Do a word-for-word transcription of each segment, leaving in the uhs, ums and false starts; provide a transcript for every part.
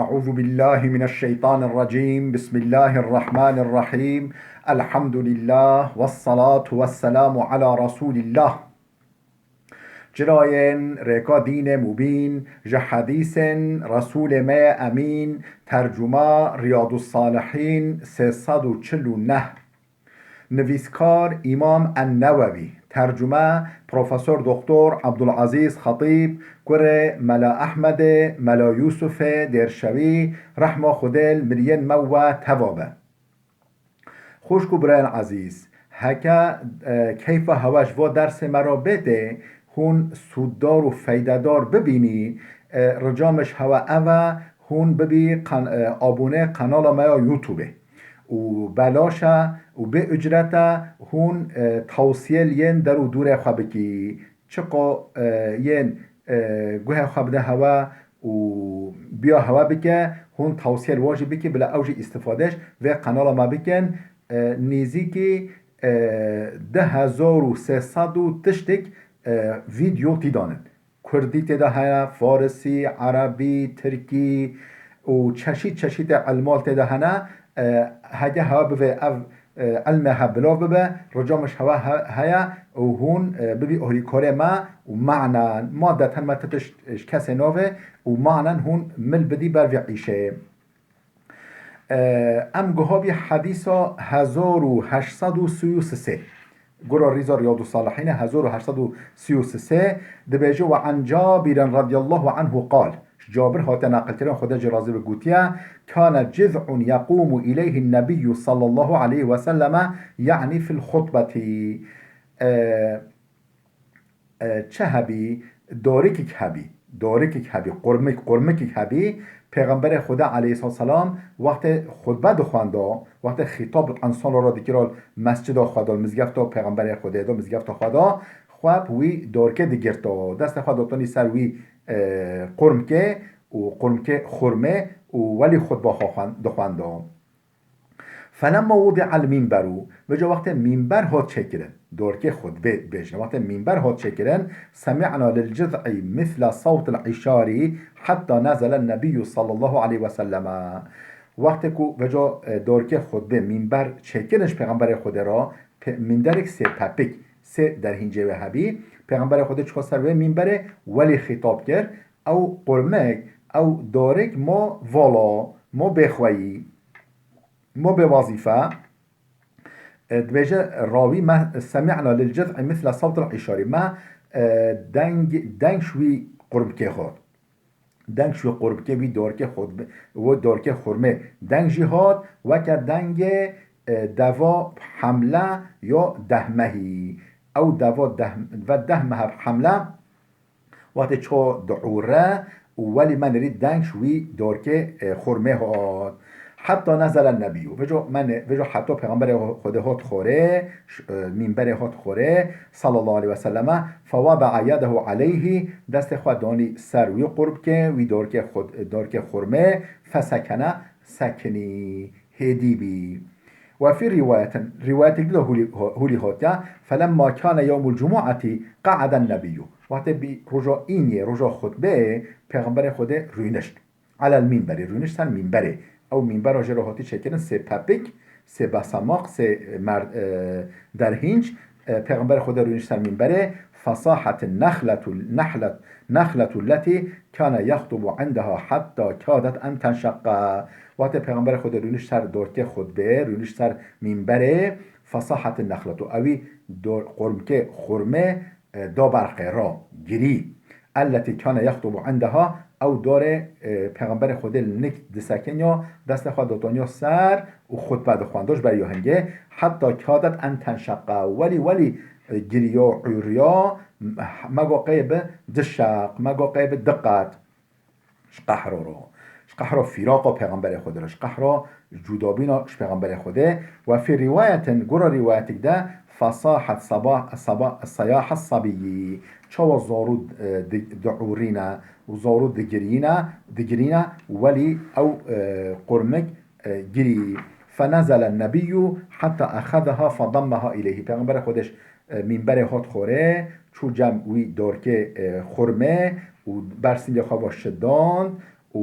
أعوذ بالله من الشيطان الرجيم. بسم الله الرحمن الرحيم. الحمد لله والصلاة والسلام على رسول الله. Çirayên rêka dînê mubîn, ji hedîsên Resûlê me yê Emîn, tercuma Riyadus Salihîn sê sed û çil û neh. Nivîskar Îmam En-Newewî, tercume Profesor Doktor Abdulazîz Xetîb, kurê Mela Ehmedê, Mela Yûsufê Dêrşewî, rehma Xwedê li miriyên me we teva be. Xwişk û birayên ezîz, heke, e, keyfa hewe ji vo dersê me re bê tê, hûn sûddar û feydedar bibînî, e, rica min ji hewe ev e, hûn bibî qen-, e, abûnê qenala me ya YouTube û belaş e û bê ucret e, hûn, e, tawsiyê li yên der û dûrê xwe bikî. Çiqo, e, yên, e, guhê xwe bide hewe û biya hewe bike, hûn tawsiyê li wan jî bikî, bila ew jî îstifadê ji vê qenala me bikin. E, nêzîkî, e, du hezar û sê sed û tiştik, e, vîdyo tî danin. Kurdî tê de heye, farisî, erebî, tirkî û çeşît çeşîtê ilmal tê de hene. E, heke hewe bivê ev, e, ilmê hev bilav bibe, rica min ji hewe he-, heye û hûn, e, bibî alîkarê me û manen, madeten me ti tişt ji kesê navê û manen hûn mil bidî ber vê îşê. E, em guha bî hedîsa hezar û heşt sed û sî û sê. Gura rîza Riyadus Salihînê hezar û heşt sed û sî û sê dibêje: "Ve an Cabirin radiyallahu anhu qal." Ji Cabir hate neqilkirin, Xwedê jê razî be, gotiye: "Kane ciz'un yequmu ileyhin nebiyyu sallallahu aleyhi ve selleme, yani fil xutbeti." E, e, çi hebî, dorikik hebî, dorikik hebî, qurmik, qurmikik hebî, Pêxemberê Xwedê aleyhisselam wextê xutbe dixwenda, wextê xîtab ensanra re dikira, mescida xwe de, mizgefta Pêxemberê Xwedê de, mizgefta xwe de, xwe bi wî dorkê digirta, destê xwe datanî ser wî, e, qurmkê û qurmkê xurmê û welî xutba xwe xwen-, dixwenda. Felemma wudi'el mînberu, vêca wextê mînber hat çêkirin, dorkê xutbê bêjin, wextê mînber hat çêkirin, semi'na lil ciz'i misle sawtil îşarî hetta nezelen nebiyyu sallallahu aleyhi ve selleme. Wextê ku vêca, e, dorkê xutbê mînber çêkirin ji Pêxemberê Xwedê re, pe-, mînderek sê pepik, sê derhîncê wê hebî, Pêxemberê Xwedê çixa ser wê mînberê welî xîtab kir, ew qurmek, ew dorik ma vala, ma bêxweyî. Ma bê wazîfe, e, dibêje rawî, me semi'na lil ciz'i misle sawtil îşarî. Me, e, deng, deng ji wî qurbikê hat. Deng ji wî qurbikê, wî dorkê xutbe, wî dorkê xurmê deng jî hat, weke dengê, e, deva hemle ya dehmehî. Ew deva deh-, ve dehmehe hemle, Wextê ço diûre û welî me nirî deng ji wî dorkê, e, xurmê hat. Heta nezele nebiyyu. Vêco me ne-, vêco heta Pêxemberê Xwedê hat xorê, ş-, e, mînberê hat xorê, sallallahu aleyhi ve selleme, fewada'a yedehu aleyhi, destê xwe danî ser wî qurbkê, wî dorkê xud-, dorkê xurmê, fesekene, sekinî. Hêdî bî. Ve fî rîwayetin, rîwayetek di hûlî, hûlî hatiye, felemma kane yewmul cumu'ati qa'aden nebiyyu. Wextê bî roja îniyê, roja xutbeyê, Pêxemberê Xwedê rûnişt. Alel mînberî, rûnişt ser mînberê. Ew mînbera jê re hatî çêkirin, sê pepik, sê besemaq, sê mer-, e, derhînc, e, Pêxemberê Xwedê rûnişt ser mînberê, fesahetin nexletu, nexlet-, nexletu leti kane yextubu indeha hetta kadet en tenşeqqa. Wextê Pêxemberê Xwedê rûnişt ser dorkê xutbê, rûnişt ser mînberê, fesahetin nexletu. Ewî dor-, qurmkê xurmê, e, da berqê ra, girî. Elleti kane yextubu indeha, ew dorê, e, Pêxemberê Xwedê li nik disekiniya, destê xwe dataniya ser û xutbe dixwenda ji ber ya hingê, heta kadet en tenşeqqa, welî, welî, e, giriya, ûriya, m-, mego qey bi du şeq, mego qey bi du qet. Ji qehra re. Ji qehra fîraqa Pêxemberê Xwedê re. Ji qehra cudabîna ji Pêxemberê Xwedê. Ve fî rîwayetin, gora rîwayetik de, fesahet saba-, saba-, seyahet sabiyî. Çawa zarû, e, di-, diûrîne û zarû digirîne, digirîne, welî ew, e, qurmik, e, girî. Fenezele nebiyyu heta exezeha fedemmeha ileyhi. Pêxemberê Xwedê ji, e, mînberê hat xorê, çû cem wî dorkê, e, xurmê û ber sîngê xwe ve şidand û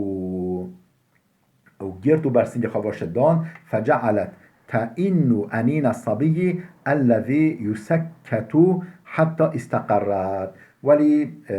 Ew girt û ber singê xwe ve şi dan, fecealet te'innu enîne sabiyî ellezî yusekketu hetta isteqerret. Welî, e,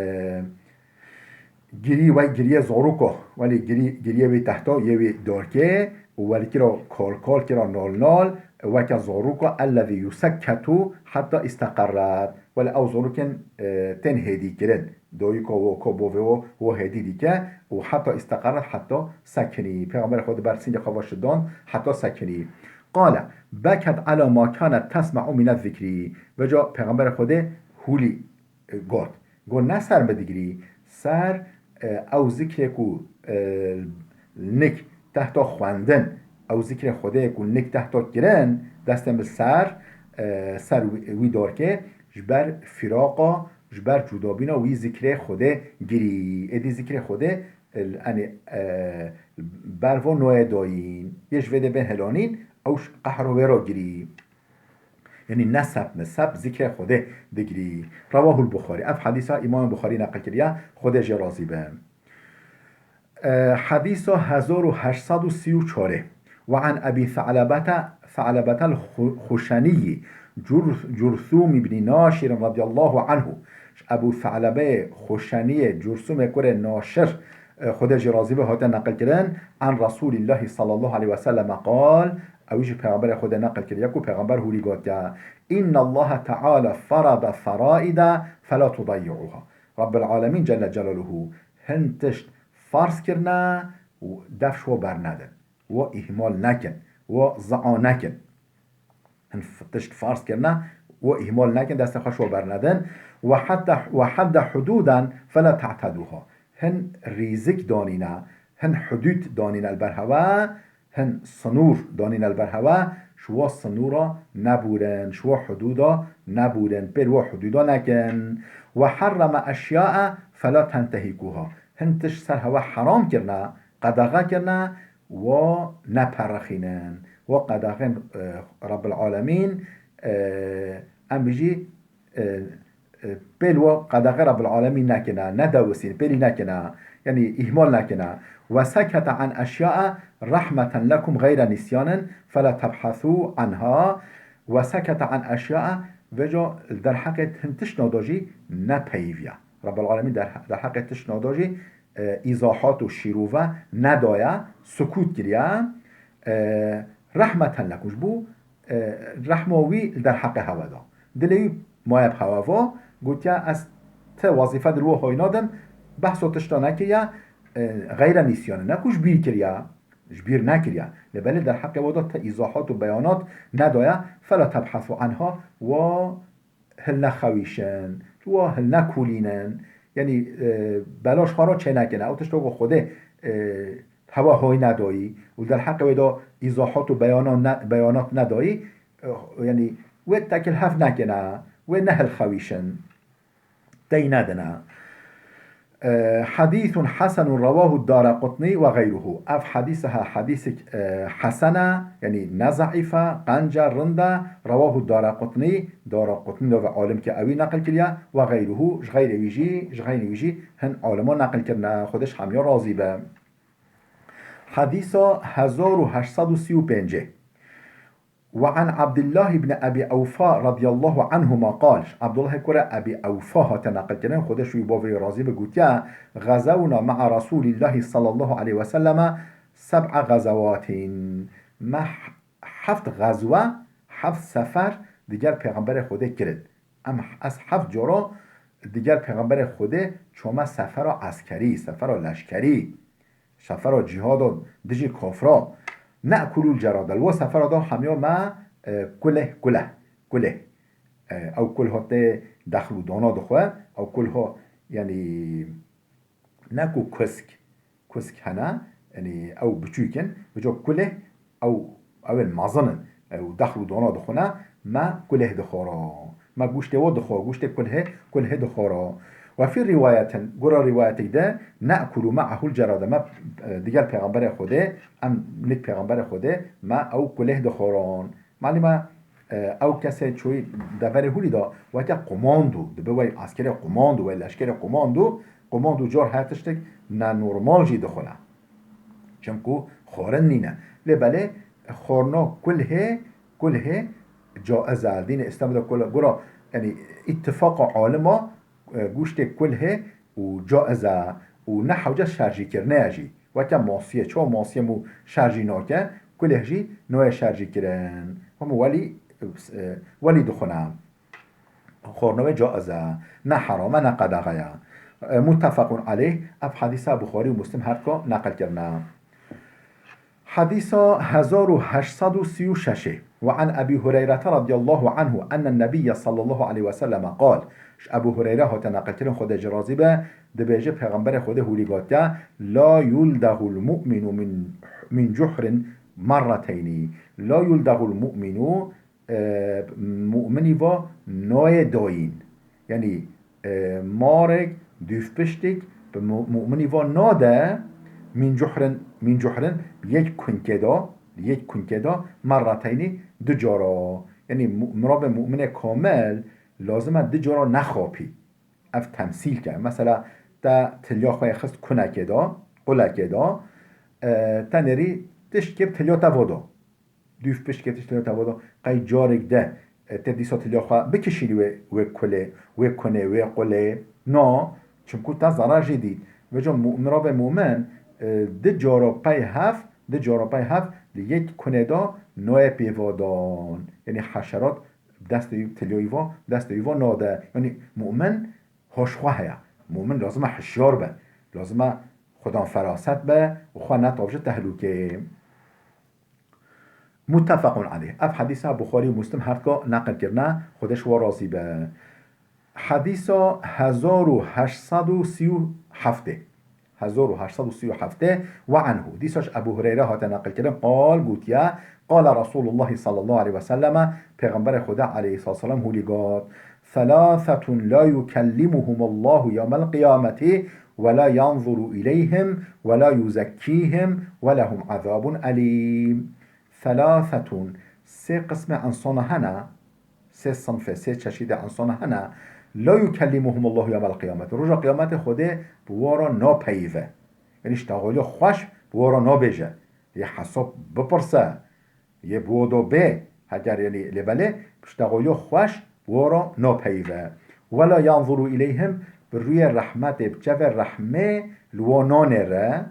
girî, wey giriyê zorûko, welî girî, giriyê wî tehta yê wî dorkê û welî kira kol kol, kira nol nol, weke zorûko, ellezî yusekketu hetta isteqerret. Welî ew zorûkên, e, tên hêdî kirin. Doyî ko wo ko bovê wo, wo hêdî dike û heta isteqerret, heta sekinî. Pêxemberê Xwedê ber singê xwe ve şi dan heta sekinî. Qale, beket ala ma kanet tesme'u mine zikrî. Veca Pêxemberê Xwedê hûlî, e, got. Got, ne ser min digirî, ser, e, ew zikrê ku, e, nik tehta xwendin, ew zikrê Xwedê ku nik tehta kirin, destê min ser, e, ser wî, wî dorkê, ji ber firaqa, ji ber cudabîna wî zikrê Xwedê girî. Êdî zikrê Xwedê, e, enê, e, ber vo noye dayîn. Yê ji vê de bên helanîn, ew ji qehra wê re girî. Yanî ne sep ne sep zikrê Xwedê digirî. Rewahul Buxarî. Ev hedîsa Îmam Buxarî neqil kiriye, Xwedê jê razî be. E, hedîsa hezar û heşt sed û sî û çar. Ve an Ebî Se'lebete, Se'lebetel Xu-, Xuşeniyî, Cur-, Cursûm ibnî Naşîr radiyallahu anhu. Ji Ebû Se'lebeyê Xuşeniyê, Cursûmê kurê Naşir, e, Xwedê jê razî be, hate neqil kirin, an Resûlîllahî sallallahu aleyhi ve selleme qal, ew jî Pêxemberê Xwedê neqil kiriye ku Pêxember hûrî gotiye, Innallaha Teala ferada feraida fela tudayyi'uha. Rabbul Alemîn Celle Celaluhu hin tişt farz kirine û def ji we bernedin. We îhmal nekin. We zia nekin. Hin f-, tişt farz kirine, we îhmal nekin, destê xwe ji we bernedin. Ve hedde, ve hedde hudûden fela te'teduha. Hin rîzik danîne, hin hudûd danîne li ber hewe, hin sinûr danîne li ber hewe, ji we sinûra nebûrin, ji we hudûda nebûrin, pêl we hudûda nekin. Ve herreme eşyae fela tentehîkuha. Hin tişt ser hewe heram kirine, qedexe kirine, we neperixînin. We qedaxên, e, Rabbil Alemîn, e, em bijî, e, e, pêl we qedaxê Rabbil Alemîn nekine, nedewisîn, pêlî nekine, yanî îhmal nekine. Ve sekete an eşyae rahmeten lekum gayre nisyanin fela tebhasû anha. Ve sekete an eşyae, veca li derheqê hin tiştna da jî nepeyivîya. Rabbil Alemîn der, derheqê tiştna da jî, e, îzahat û şîrove nedaye, sukût kiriye. E, rahmeten lekum, ji bo, e, rehma wî li derheqê hewe da. Dilê wî maye bi hewe va, gotiye, ez ti wezîfe di ro hay nadim, behsa tişta nekiriye, e, gayre nîsyanê, ne ku ji bîr kiriye, ji bîr nekiriye. Lê belê derheqê we da ti îzahat û beyanat nedaye, fela tebhasû anha, wa hilnexewîşin, wa hilnekolînin. Yanî, e, belaş xwe re çênekine. Ew tişt ku Xwedê, e, hewa hoy nedayî û derheqê wê de îzahat û beyana ne, beyanat nedayî, e, yanî wê tekil hev nekine, wê nehilxewîşin. Tey nedine. E, hadîsun hasenun rewahu Daraqutnî ve gayruhu. Ev hadîs e, hadîsek, e, hesen e, yanî ne zeîf e, qenc e, rind e. Rewahu Daraqutnî, Daraqutnî de ve alim ke ewî neqil kiriye, ve gayruhu, ji xeyrê wî jî, ji xeyrê wî jî hin alima neqil kirine, Xwedê ji hemiya razî be. Hadîsa hezar û heşt sed û sî û pêncê. Ve an Abdullah ibn Ebî Ewfa radiyallahu anhuma qal, ji Abdullahê kure Ebî Ewfa hate neqilkirin, Xwedê ji wî bavê razî be, gotiye, Xezewna ma'a Resûlîllahî sallallahu aleyhi ve selleme seb'a xezewatin. Me heft xezwe, heft sefer digel Pêxemberê Xwedê kirin. Em, ez heft cara digel Pêxemberê Xwedê çûme sefera eskerî, sefera leşkerî. Sefera cîhada dijî kafra. Ne'kulul cerade. Li we sefera de hemiya me, e, kuleh, kuleh, kuleh. E, ew kulha tê dexl û dana dixwe. Ew kulha, yanî, ne ku kusk, kusk hene, yanî ew biçûk in. Bi cok kuleh ew, ew ên mezin in. Ew dexl û dana dixwine, me kuleh dixwara. Me goştê we dixwara, goştê kulhê, kulhê dixwara. Ve fî rîwayetin, gora rîwayetek de, ne'kulu me'ahul cerade. Me, e, digel Pêxemberê Xwedê, em nik Pêxemberê Xwedê, me ew kuleh dixwaran. Malûm e, e, ew kesê çûyî deverê hûrî de weke komando, dibe wey askerê komando, wey leşkerê komando, komando car her tiştek nenormal jî dixwine. Çimku Xwarin nîne. Lê belê xwarina kulhê, kulhê caiz e. Dînê Îslamê de kula gura, yanî îttifaqa alima, e, goştê kulhê û caiz e û ne hewce şerjîkirinê ye jî. Weke masiyê, çawa masiyê mû şerjî nake, kulh jî nayê şerjîkirin. Hemû welî, e, welî dixwine. Xwarina wê caiz e. Ne heram e, ne qedexe ye. E, muttefequn aleyh, ev hedîsa Buxarî û Muslim her ka neqil kirine. Hedîsa hezar û heşt sed û sî û şeş ê. Ve an Ebî Hureyrete radiyallahu anhu ennen Nebiyye sallallahu aleyhi ve selleme qal. Ji Ebû Hureyre hate neqilkirin, Xwedê jî razî be, dibêje, Pêxemberê Xwedê hûrî gotiye, "La yuldagul mu'minu min, min cuhrin merreteynî." La yuldagul mu'minu, e, mu'minî va nayê dayîn. Yanî, e, marek, dûvpiştik bi mu-, mu'minî va nade, min cuhrin, min cuhrin, yek kunkê da, yek kunkê da, merreteynî, du cara. Yanî mu-, mirovê mu'minê kamil lazim e du cara nexapî. Ev temsîl ke. Mesela te tilya xwe yê xist kunekê da, qulekê da, e, te nêrî tiştkê bi tilya te va da. Dûvpiştkê tişt tê tevada, qey carek de, e, te dîsa tilya xwe bikişînî wê, wê kulê, wê kunê, wê qulê? Na, çimku te zarar jê dît. Vêca mu-, mirovê mu'min, e, di cara pey hev, di cara pey hev li yek kunê de nayê pêvadan. Yanî heşerat destê wî, tilya wî va, destê wî va nade. Yanî mu'min hoş xwe heye. Mu'min lazim e hişyar be. Lazim e xwedan feraset be û xwe netavje tehlûkê. Muttefequn aleyh. Ev hedîsa Buxarî û Muslim herdka neqil kirine, Xwedê ji wan razî be. Hedîsa hezar û heşt sed û sî û heftê. Hezar û heşt sed û sî û heftê. Ve anhu. Dîsa ji Ebû Hureyre hate neqil kirin, qal gotiye, Qale Resulullah sallallahu aleyhi ve selleme, Pêxemberê Xwedê aleyhissalatu vesselam hûlî got, Thalathetun la yukellimuhumullahu yevmel qiyameti ve la yanzuru ileyhim ve la yuzekkîhim ve lehum azabun elîm. Thalathetun, sê qismê insana hene, sê sinfê, sê çeşîdê insana hene, la yukellimuhumullahu yevmel qiyameti. Roja qiyametê Xwedê bi wa re napeyive. Yanî ji texweliya xweş bi wa re nabêje. Yê hesab bipirse, yê bi wa da bê, heger yanî lê belê, ji texweliya xweş bi wa re napeyive. Ve la yanzuru ileyhim, bi rûyê rehmetê, bi çavê rehmê li wa nanêre.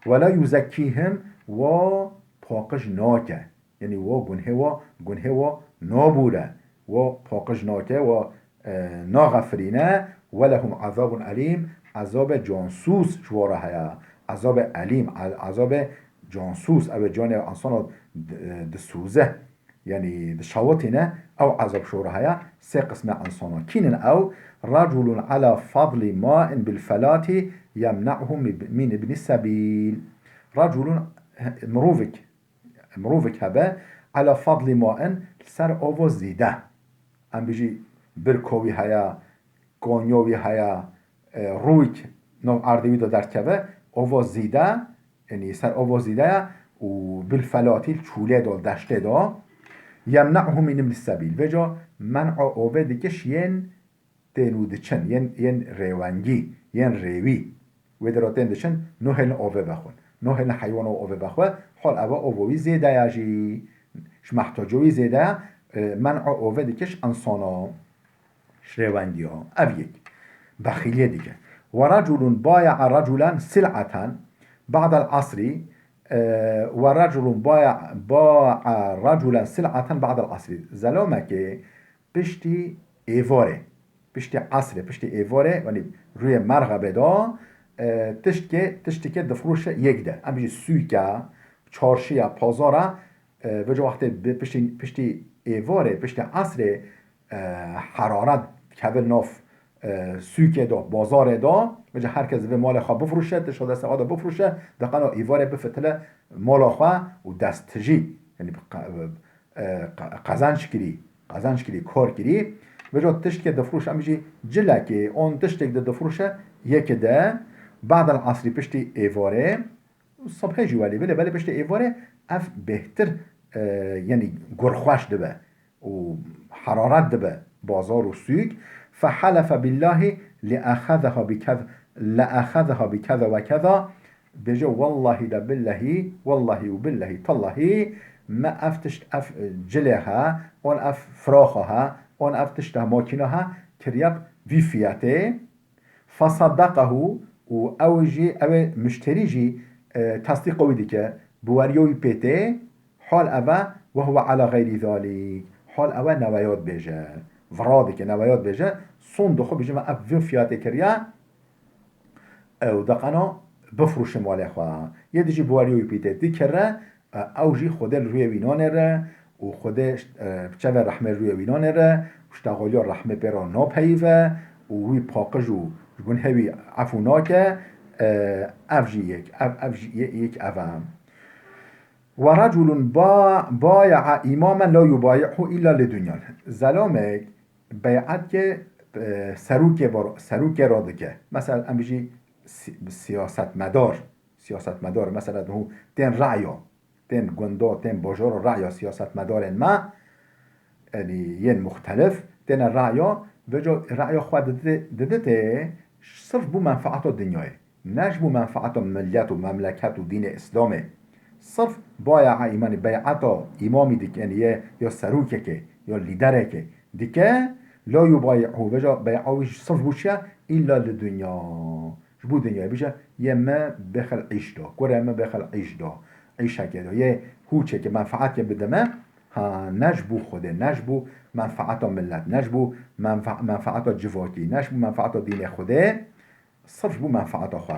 Ve la yuzekkîhim, wa paqij nake. Yanî wa gunhê wa, gunhê wa nabûre. Wa paqij nake, wa, e, naxefirîne. Ve lehum azabun elîm, ezabê cansûs ji wa re heye. Ezabê elîm, e-, ezabê cansûs, ew ê canê insana di-, e, disûze. Yanî dişewitîne, ew ezab ji wa re heye. Sê qismê insana. Kî nin ew? Reculun ala fadli ma'in bil felati yemne'hu min ibni sebîl. Reculun, mirovik, mirovek hebe, ala fadli ma'in, li ser ava zêde. Em bijî birka wî heye, kanya wî heye, e, rûyk nav erdê wî de derdikeve, ava zêde, yanî ser ava zêde ye û bil felatî, li çûlê de, li deştê de, yemne'hu min ibni sebîl. Vêca men'a avê dikiş yên tên û diçin, yên, yên rêwengî, yên rêwî. Wê dera tên diçin, nahêlin avê vexwin. Nahêlin heywana avê vexwe, hal eva ava wî zêde ye jî. Ji mehtaca wî zêde ye, e, men'a avê dikiş insana. Ji rêwengiya. Ev yek. Bexîliyê dike. Ve reculun baya'a reculen sil'eten ba'del asrî, e, ve reculun baya'a, ba'a reculen sil'eten ba'del asrî. Zelamekê piştî êvarê, piştî esrê, piştî êvarê, yanî rûyê merxebê de, e, tiştkê, tiştikê difroşe yek de. Em bijî sûke, çarşiye, pazara, e, vêca wextê bi piştî, piştî êvarê, piştî esrê, e, heraret dikeve nav, e, sûkê de, bazarê de, vêca her kes divê malê xwe bifroşe, tişta destê xwe de bifroşe, diqena êvarê bifitile mala xwe û desttijî, yanî bi qe-, e, qe-, qezenc kirî, qezenc kirî, kar kirî. Vêca tiştke difroşe, em jî cilekê, on tiştek de difroşe, yekê de, ba'del asrî, piştî êvarê, sibhê jî welî bile, belê piştî êvarê ev bêhtir, e, yanî gurxweş dibe û heraret dibe bazar û sûk. Fehelefe billahî le'exezeha bi kez-, le'exezeha bi keza ve keza, Bêje wellahî de billehî, wellahî û billehî tellahî, me ev tişt, ev cilê he, on ev firaxa he, on ev tişta makîna he, kiriyab vî fiyatê. Fesaddeqehu, û ew jî, ew ê muşterî jî, e, tasdîqa wî dike, biweriya wî pê tê, hal ev e, ve huve ala xeyrî zalîk, hal ew e neweya dibêje, vira dike, neweya dibêje, son dixwe bêje me ev vî fiyatê kiriye, ew deqena bifroşe malê xwe. Yê dijî biweriya wî pê tê dikire, e, ew jî Xwedê li rûyê wî nanêre û Xwedê, e, çavê rehmê rûyê wî nanêre û ştexaliya rehmê pê re napeyive û wî paqij û ji gunhê wî efû nake, e, ev jî yek, ev, ev jî yê-, yek ev e. Ve reculun ba-, baya'a imamen la yubayi'hu illa li dunyan. Zelamek bey'et ke, e, serokê var-, serokê ra dike. Mesela em bijî si-, siyasetmedar, siyasetmedar, mesela hû tên raya, tên gunda, tên bajara raya siyasetmedarên me, yanî yên muxtelif, têne raya, vêca raya xwe diditê, diditê sirf bo menfaeta dinyayê. Ne ji bo menfaeta millet û memleket û dînê Îslamê. Sirf baya'a îmanî, bey'eta îmamî dike, yanî yê, ya serokekê, ya lîderekê dike, la yubayi'hu, vêca bey'a wî sirf bo çi ye? Îlla li dunya. Ji bo dinyayê bije, yê me bêxil îş da, kurê me bêxil îş da, îşekê da, yê hûçekê menfaetê bide me, ha, ne ji bo Xwedê, ne ji bo menfaeta millet, ne ji bo menfa-, menfaeta civakî, ne ji bo menfaeta dînê Xwedê, sirf ji bo menfaeta xwe.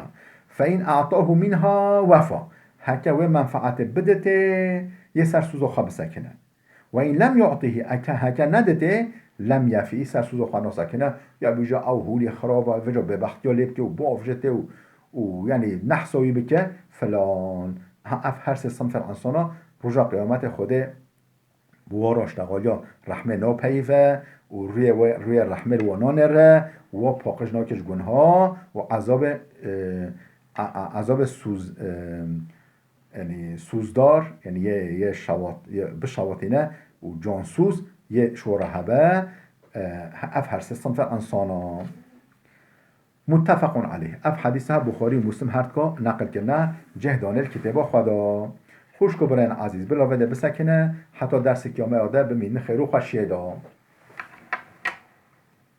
Fe in a'tahu minha wefa. Heke wê menfaetê biditê, yê ser soza xwe bisekine. Ve in lem yu'tihi, eke heke neditê, lem yefi, ser soza xwe nasekine, ya bije ew hûlê xirab e, vêca bêbextiya lê bike û biavjitê û, û yanî nehsa wî bike, filan. Ha, ev her sê sinfên insana roja qiyametê Xwedê bi wa re ştexaliya rehmê napeyive û rûyê wê, rûyê rehmê li wa nanêre û wa paqij nake ji gunha û ezabê, e, a, a, ezabê soz, e, yanî sozdar, yanî yê, yê şewat-, yê bişewatîne û cansoz yê ji wa re hebe, e, ev her sê sinfên insana. Muttefequn aleyh. Ev hedîsa Buxarî û Muslim her dika neqil kirine, cih danê li kitêba xwe de. Xwişk û birayên ezîz, bila vê de bisekine, heta dersê kiyameya de bimînin xêr û xweşiyê de.